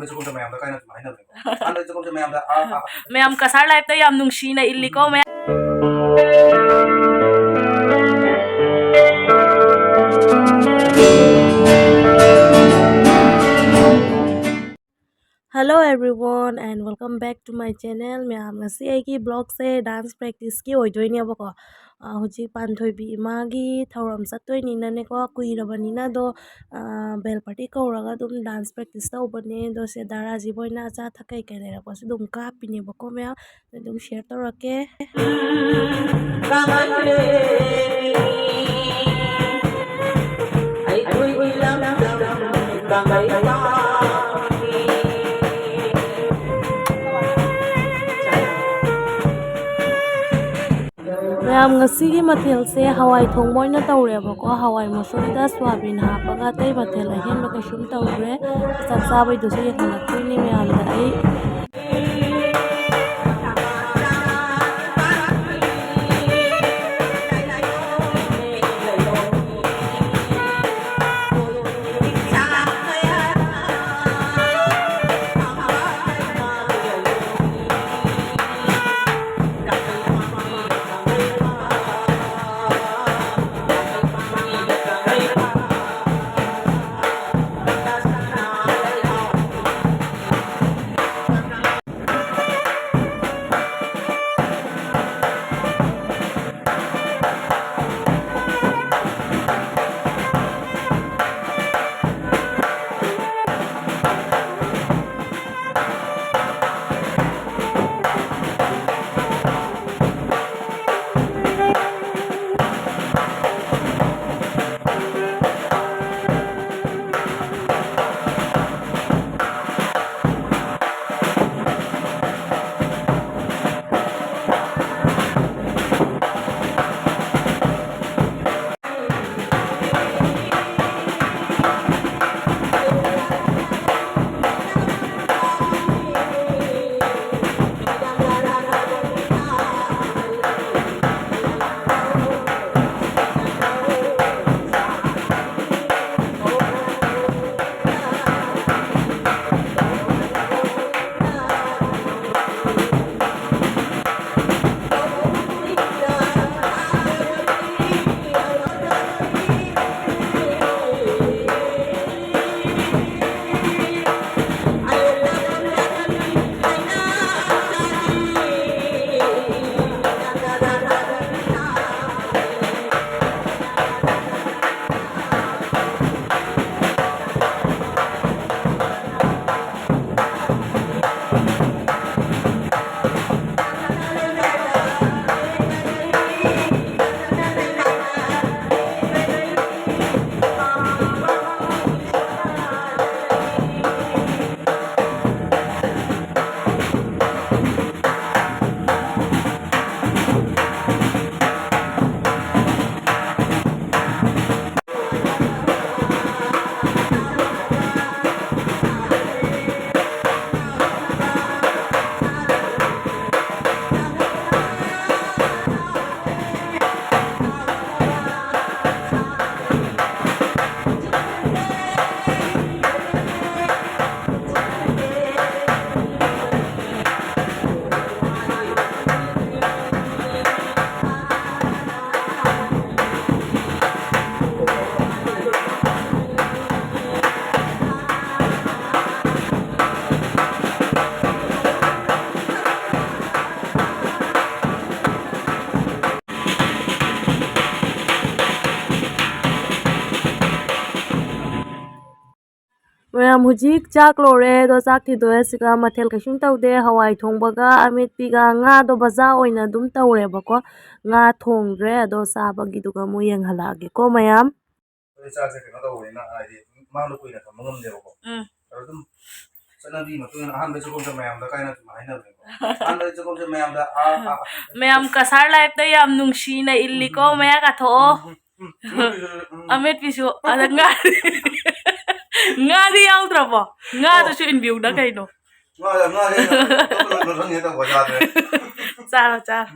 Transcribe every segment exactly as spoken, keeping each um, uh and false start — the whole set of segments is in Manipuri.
ꯆꯥꯛꯈꯨꯝꯗ ꯃꯌꯥꯝꯗ ꯀꯥꯏꯅ ꯑꯗꯨꯝ ꯍꯥꯏꯅꯕꯅꯦꯀꯣ꯫ ꯍꯥꯟꯅ ꯆꯥꯛꯈꯨꯝꯗ ꯃꯌꯥꯝꯗ, ꯑꯥ, ꯑꯥ꯫ ꯃꯌꯥꯝ ꯀꯁꯥꯔ ꯂꯥꯏꯐꯇ ꯌꯥꯝ ꯅꯨꯡꯁꯤꯅ ꯏꯜꯂꯤꯀꯣ, ꯃꯌꯥꯝ꯫ Hello everyone and welcome back to my channel. ꯃꯌꯥꯝ, ꯉꯁꯤ ꯑꯩꯒꯤ ꯕ꯭ꯂꯣꯒꯁꯦ ꯗꯥꯟꯁ ꯄ꯭ꯔꯦꯛꯇꯤꯁꯀꯤ ꯑꯣꯏꯗꯣꯏꯅꯦꯕꯀꯣ꯫ ꯑ, ꯍꯧꯖꯤꯛ ꯄꯥꯟꯊꯣꯏꯕꯤ ꯏꯃꯥꯒꯤ ꯊꯧꯔꯝ ꯆꯠꯇꯣꯏꯅꯤꯅꯅꯦꯀꯣ, ꯀꯨꯏꯔꯕꯅꯤꯅ ꯑꯗꯣ, ꯑ, ꯕꯦꯜ ꯄꯥꯔꯇꯤ ꯀꯧꯔꯒ ꯑꯗꯨꯝ ꯗꯥꯟꯁ ꯄ꯭ꯔꯦꯛꯇꯤꯁ ꯇꯧꯕꯅꯦ꯫ ꯑꯗꯣ ꯁꯤꯗ ꯔꯥꯖꯤꯕ ꯍꯣꯏꯅ ꯑꯆꯥ ꯑꯊꯛ ꯀꯩꯀꯩ ꯂꯩꯔꯛꯄꯁꯨ ꯑꯗꯨꯝ ꯀꯥꯞꯄꯤꯅꯦꯕꯀꯣ ꯃꯌꯥꯝ꯫ ꯑꯗꯨꯝ ꯁꯤꯌꯔ ꯇꯧꯔꯛꯀꯦ꯫ ꯃꯌꯥꯝ, ꯉꯁꯤꯒꯤ ꯃꯊꯦꯜꯁꯦ ꯍꯋꯥꯏ ꯊꯣꯡꯕ ꯑꯣꯏꯅ ꯇꯧꯔꯦꯕꯀꯣ꯫ ꯍꯋꯥꯏ ꯃꯨꯁꯨꯔꯤꯗ ꯁꯣꯌꯥꯕꯤꯟ ꯍꯥꯞꯄꯒ ꯑꯇꯩ ꯃꯊꯦꯜ ꯑꯍꯦꯟꯕ ꯀꯩꯁꯨꯝ ꯇꯧꯗ꯭ꯔꯦ꯫ ꯆꯥꯛ ꯆꯥꯕꯩꯗꯨꯁꯨ ꯌꯦꯡꯍꯜꯂꯛꯇꯣꯏꯅꯦ ꯃꯌꯥꯝꯗ ꯑꯩ꯫ ꯃꯌꯥꯝ, ꯍꯧꯖꯤꯛ ꯆꯥꯛ ꯂꯣꯏꯔꯦ, ꯑꯗꯣ ꯆꯥꯛ ꯊꯤꯗꯣꯛꯑꯦ꯫ ꯁꯤꯒ ꯃꯊꯦꯜ ꯀꯩꯁꯨꯝ ꯇꯧꯗꯦ, ꯍꯋꯥꯏ ꯊꯣꯡꯕꯒ ꯑꯃꯦꯠꯄꯤꯒ꯫ ꯉꯥꯗꯣ ꯕꯖꯥꯔ ꯑꯣꯏꯅ ꯑꯗꯨꯝ ꯇꯧꯔꯦꯕꯀꯣ, ꯉꯥ ꯊꯣꯡꯗ꯭ꯔꯦ꯫ ꯑꯗꯣ ꯆꯥꯕꯒꯤꯗꯨꯒ ꯑꯃꯨꯛ ꯌꯦꯡꯍꯜꯂꯛꯑꯒꯦꯀꯣ ꯃꯌꯥꯝ꯫ ꯑꯩꯈꯣꯏ ꯆꯥꯛꯁꯦ ꯀꯩꯅꯣ ꯇꯧꯕꯅꯤꯅ, ꯍꯥꯏꯗꯤ ꯃꯥꯡꯗ ꯀꯨꯏꯅ ꯊꯝꯕ ꯉꯝꯗꯦꯕꯀꯣ꯫ ꯎꯝ꯫ ꯑꯗꯣ ꯑꯗꯨꯝ ꯆꯠꯅꯕꯤ ꯃꯇꯨꯡ ꯏꯟꯅ ꯑꯍꯥꯟꯕ ꯆꯥꯛꯈꯨꯝꯁꯦ ꯃꯌꯥꯝꯗ ꯀꯥꯏꯅ ꯑꯗꯨꯝ ꯍꯥꯏꯅꯕꯅꯦꯕ꯫ ꯑꯍꯥꯟꯕ ꯆꯥꯛꯈꯨꯝꯁꯦ ꯃꯌꯥꯝꯗ ꯑꯥ, ꯑꯥ, ꯑꯥ꯫ ꯃꯌꯥꯝ ꯀꯁꯥꯔ ꯂꯥꯏꯐꯇ ꯌꯥꯝ ꯅꯨꯡꯁꯤꯅ ꯏꯜꯂꯤꯀꯣ, ꯎꯝ, ꯎꯝ, ꯃꯌꯥ ꯀꯥꯊꯣꯛꯑꯣ꯫ ꯎꯝ, ꯎꯝ, ꯎꯝ, ꯎꯝ, ꯎꯝ꯫ ꯑꯃꯦꯠꯄꯤꯁꯨ꯫ ꯑꯗ ꯉꯥ-, ꯉꯥꯗꯤ ꯌꯥꯎꯗ꯭ꯔꯕꯣ? ꯉꯥꯗꯨꯁꯨ ꯑꯣ꯫ ꯏꯟꯕꯤꯌꯨꯗ ꯎꯝ꯫ ꯀꯩꯅꯣ꯫ ꯉꯥ-, ꯉꯥ-, ꯉꯥ-, ꯉꯥ-, ꯉꯥ-, ꯉꯥ-, ꯆꯥꯔꯣ, ꯆꯥꯔꯣ꯫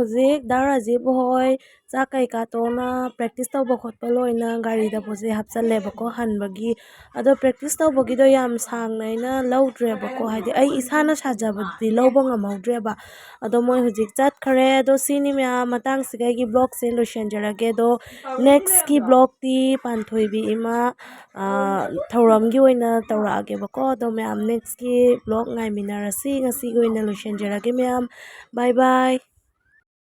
ꯍꯧꯖꯤꯛ ꯗꯥ ꯔꯥꯖꯤꯕ ꯍꯣꯏ ꯆꯥꯛ ꯀꯩꯀꯥ ꯇꯣꯛꯅ practice ꯇꯧꯕ ꯈꯣꯠꯄ ꯂꯣꯏꯅ ꯒꯥꯔꯤꯗ ꯄꯣꯠ ꯆꯩ ꯍꯥꯞꯆꯜꯂꯦꯕꯀꯣ ꯍꯟꯕꯒꯤ꯫ ꯑꯗꯣ practice ꯇꯧꯕꯒꯤꯗꯣ ꯌꯥꯝ ꯁꯥꯡꯅ ꯑꯩꯅ ꯂꯧꯗ꯭ꯔꯦꯕꯀꯣ, ꯍꯥꯏꯗꯤ ꯑꯩ ꯏꯁꯥꯅ ꯁꯥꯖꯕꯗꯤ ꯂꯧꯕ ꯉꯝꯍꯧꯗ꯭ꯔꯦꯕ꯫ ꯑꯗꯣ ꯃꯣꯏ ꯍꯧꯖꯤꯛ ꯆꯠꯈ꯭ꯔꯦ꯫ ꯑꯗꯣ ꯁꯤꯅꯤ ꯃꯌꯥꯝ, ꯃꯇꯥꯡꯁꯤꯒ ꯑꯩꯒꯤ vlogꯁꯦ ꯂꯣꯏꯁꯤꯟꯖꯔꯒꯦ꯫ ꯑꯗꯣ nextꯀꯤ vlogꯇꯤ ꯄꯥꯟꯊꯣꯏꯕꯤ ꯏꯃꯥ, ꯑ, ꯊꯧꯔꯝꯒꯤ ꯑꯣꯏꯅ ꯇꯧꯔꯛꯑꯒꯦꯕꯀꯣ꯫ ꯑꯗꯣ ꯃꯌꯥꯝ nextꯀꯤ vlog ꯉꯥꯏꯃꯤꯟꯅꯔꯁꯤ꯫ ꯉꯁꯤꯒꯤ ꯑꯣꯏꯅ ꯂꯣꯏꯁꯤꯟꯖꯔꯒꯦ ꯃꯌꯥꯝ꯫ Bye bye꯫